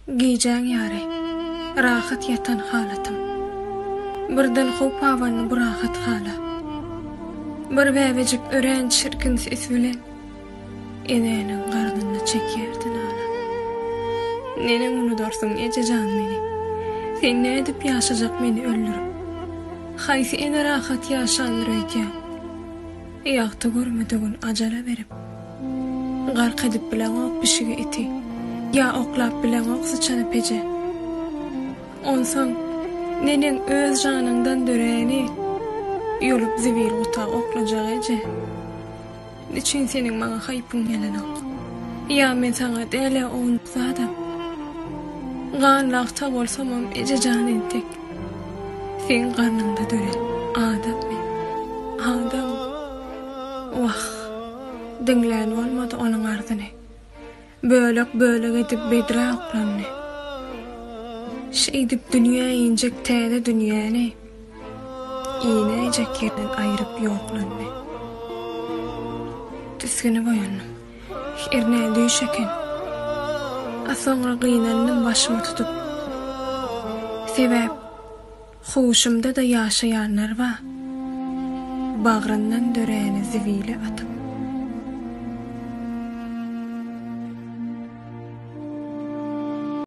Gijäň ýary, rahat ýatan halatym. Birden howp abandy bu rahat hala. Bir bäbejik örän çirkin ses bilen enäniň garnynda çekýärdi nala. Neneň unudarsyň eje jan meni? Sen nädip ýaşajak meni öldürip? Haýsy ene rahat ýaşandyr öýdýäň? Ýagty görmedigin ajala berip. Gark edip bileňok pişigi iti. Ýa oklap bileňok syçany peje. Onsoň neneň öz janyňdan döräni ýolup zibil guta oklajak eje? Neçün seniň maňa haýpyň gelenok? Ýa men saňa däl-ä ownuk zadam. Ganly agta bolsamam eje jan entek. Seň garnyňda dörän adam men. Adam. Wah. Diňlän bolmady onuň arzyny. Bölek-bölek edip bedrä oklandy. Şeýdip dünýä injek täze dünýäni inäýjek ýerden aýryp ýoklandy. Tisginip oýandym. Hernä düýş eken. A soňra gynandym başymy tutup. Sebäp huşumda-da ýaşaýanlar bar. Bagryndan döräni zibile atyp.